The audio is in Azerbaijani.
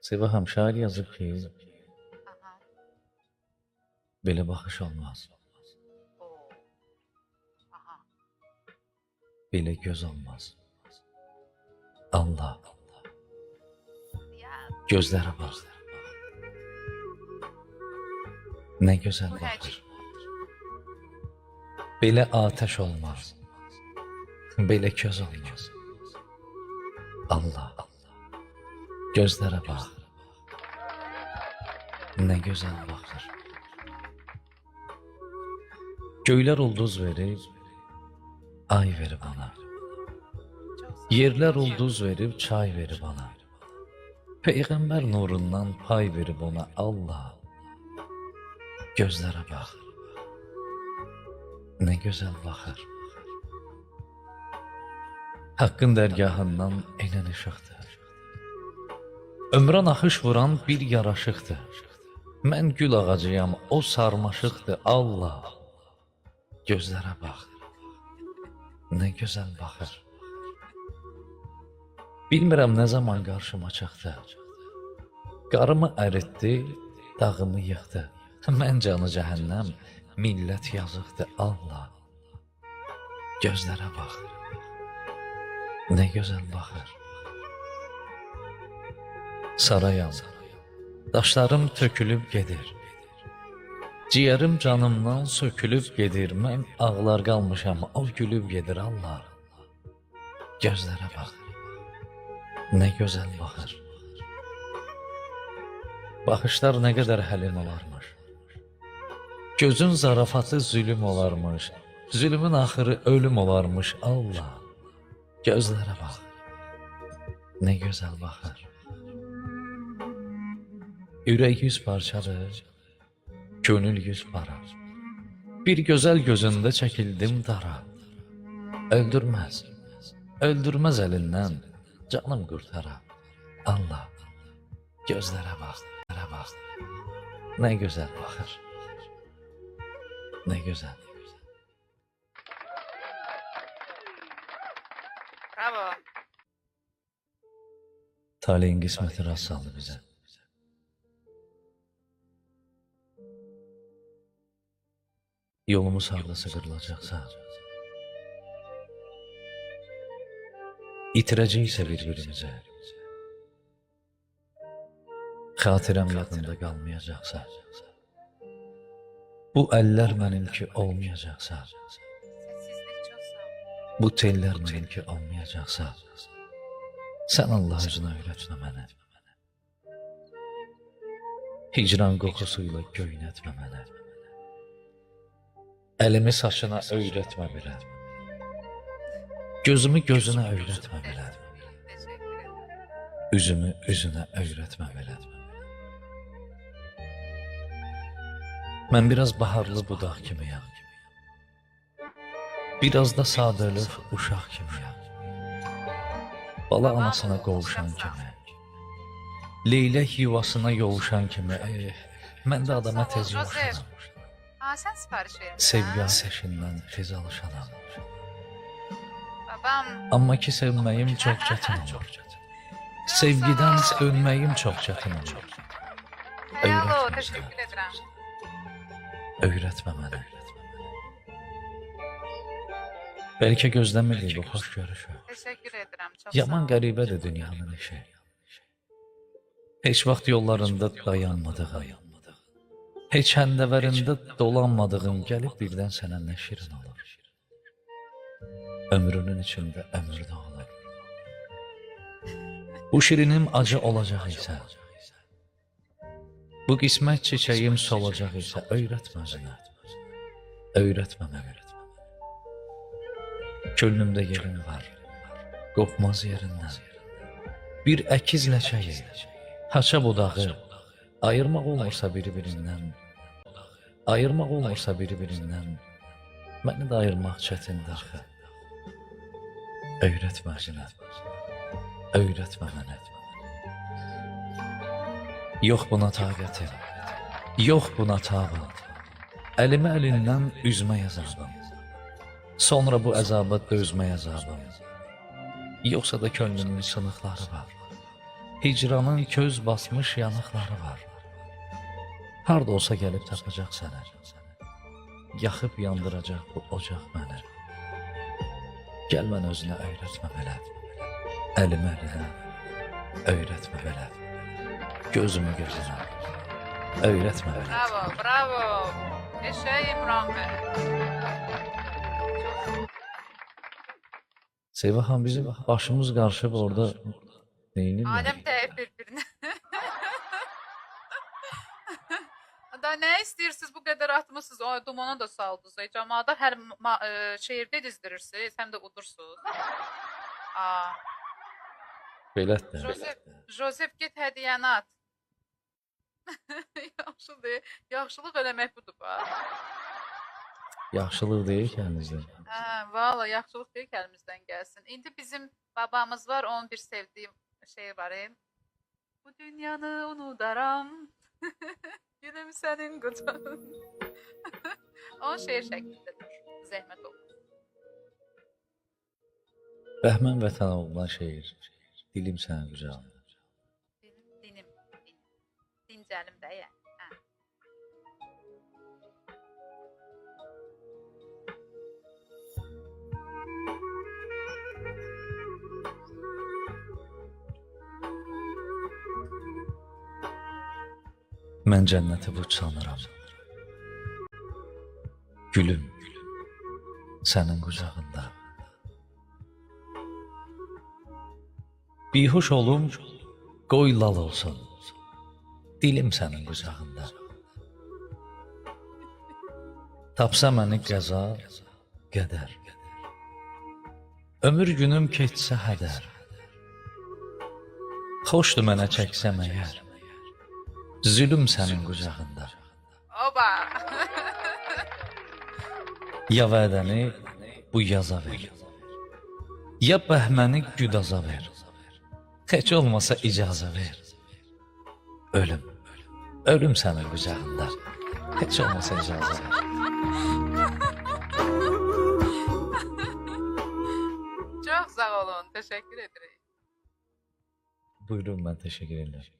Sevaham şair yazıb ki, Aha. belə baxış olmaz, Oo. Aha. belə göz olmaz. Allah, Ya gözlərə bax. Nə gözəl bu baxır. həcib. Belə atəş olmaz. Belə köz olmaz. Allah, gözlərə bax. Nə gözəl baxır. Göylər ulduz verib, ay verib ona. Çok sağ ol. Yerlər ulduz verib, çay verib ona. Peyğəmbər nurundan pay verib ona. Allah, gözlərə bax. Nə gözəl baxır. Haqqın dərgahından enən işıqdır. Ömrə naxış vuran bir yaraşıqdır. Mən gül ağacıyam, o sarmaşıqdır. Allah, gözlərə bax. Nə gözəl baxır. Bilmirəm nə zaman qarşıma çıxdı. Qarımı əritdi, dağımı yıxdı. Mən canı cəhənnəm, millət yazıqdır. Allah, gözlərə bax. Nə gözəl baxır. Sarayam, daşlarım tökülüb gedir. Ciyərim canımdan sökülüb gedir. Mən ağlar qalmışam, o gülüb gedir. Allah, gözlərə bax. Nə gözəl baxır. Baxışlar nə qədər həlim olarmış. Gözün zarafatı zülüm olarmış. Zülümün axırı ölüm olarmış. Allah, gözlərə bax. Nə gözəl baxır. Ürək 100 parçadır, könül 100 para. Bir gözəl gözündə çəkildim dara. Öldürməz, öldürməz əlindən, canım qurtara. Allah, gözlərə bax, gözlərə bax. Nə gözəl baxır. Nə gözəl. Bravo. Taleyin qisməti rast saldı bizə. Yolumuz hardasa qırılacaqsa, itirəcəksə bir-birimizi, xatirəm yadında qalmayacaqsa, bu əllər mənimki olmayacaqsa, Sessizlik çok sağ ol. bu tellər mənimki olmayacaqsa, sən Allah özünə öyrətmə məni. Hicran qoxusuyla göynətmə məni. Əlimi saçına öyrətmə belə. Gözümü gözünə öyrətmə belə. Teşekkür ederim. Üzümü üzünə öyrətmə belə. Mən biraz baharlı budaq kimiyəm. Biraz da sadəlöv uşaq kimiyəm. Bala anasına qovuşan kimi. Leylək yuvasına yovuşan kimi. Mən də adama tez yovuşanam. Aa, sen sipariş vermişsin. Sevgi ateşindən tez alışanam. Babam. Amma ki sevməyim çox çətin olur. Sevgidən dönməyim çox çətin olur. Hello, Öyrətmə teşekkür ederim. Öyrətmə mənə. Bəlkə gözləmirdik bu xoş görüşü. Teşekkür ederim. Çok Yaman sağ ol. qəribədir dünyanın işi. Heç vaxt yollarında dayanmadığım, heç həndəvərində dolanmadığım gəlib birdən sənə nə şirin olur. Ömrünün içində ömür də olur. Bu şirinim acı olacaq isə, bu qismət çiçəyim solacaq isə, öyrətmə özünə. Öyrətmə mənə. Könlümdə yerin var, qopmaz yerindən. Bir əkiz ləçəyi, haça budağı, ayırmaq olmursa biri-birindən, ayırmaq olmursa biri-birindən, məni də ayırmaq çətindir axı. Öyrətmə özünə, öyrətmə mənə. Yox buna taqətim, yox buna tabım. Əlimi əlindən üzmək əzabım. Sonra bu əzaba dözmək əzabım. Yoxsa da könlümün sınıqları var. Hicranın köz basmış yanıqları var. Harda olsa gəlib tapacaq səni. Yaxıb yandıracaq bu ocaq məni. Gəl mən özünə öyrətmə belə. Əlimi əlinə öyrətmə belə. Gözümü gözünə öyrətmə belə. Bravo, bravo. Eşək İmran bəy. Seyva xan, bizim başımız qarışıb orada neynirlər? Aləm dəyib bir-birinə. Da nə istəyirsiniz bu qədər atmısınız? O dumana da saldınız. Ey camaata hər şeirdə dizdirirsiniz, həm də udursunuz. Aa, Belədir də. Joseph, Joseph get hədiyyəni at. Yaxşıdır. Yaxşılıq eləmək budur bax. Yaxşılıq deyil ki əlinizdən. Hə, valla yaxşılıq deyil ki əlimizdən gəlsin. İndi bizim babamız var, onun bir sevdiyim şey var. Bu dünyanı unudaram. Gülüm sənin qucağın. Onun şeir şəklindədir. Zəhmət olmasa. Bəhmən Vətənovdan şeir. Dilim sənin qucağında. Dilim, dinim, dinim. Dincəlim də yəni. Hə. Mən cənnəti bu sanıram. Gülüm, sənin qucağında. Bihuş olum, qoy lal olsun. Dilim sənin qucağında. Tapsa məni qəza, qədər. Ömür günüm keçsə hədər. Xoşdur mənə çəksəm əgər. Zülüm sənin qucağında. Oba! Ya vədəni bu yaza ver. Ya bəhməni güdaza ver. Heç olmasa icazə ver. Ölüm. Ölüm sənin qucağında. Heç olmasa icazə ver. Çox sağ olun. Təşəkkür edirik. Buyurun, mən təşəkkür edirəm.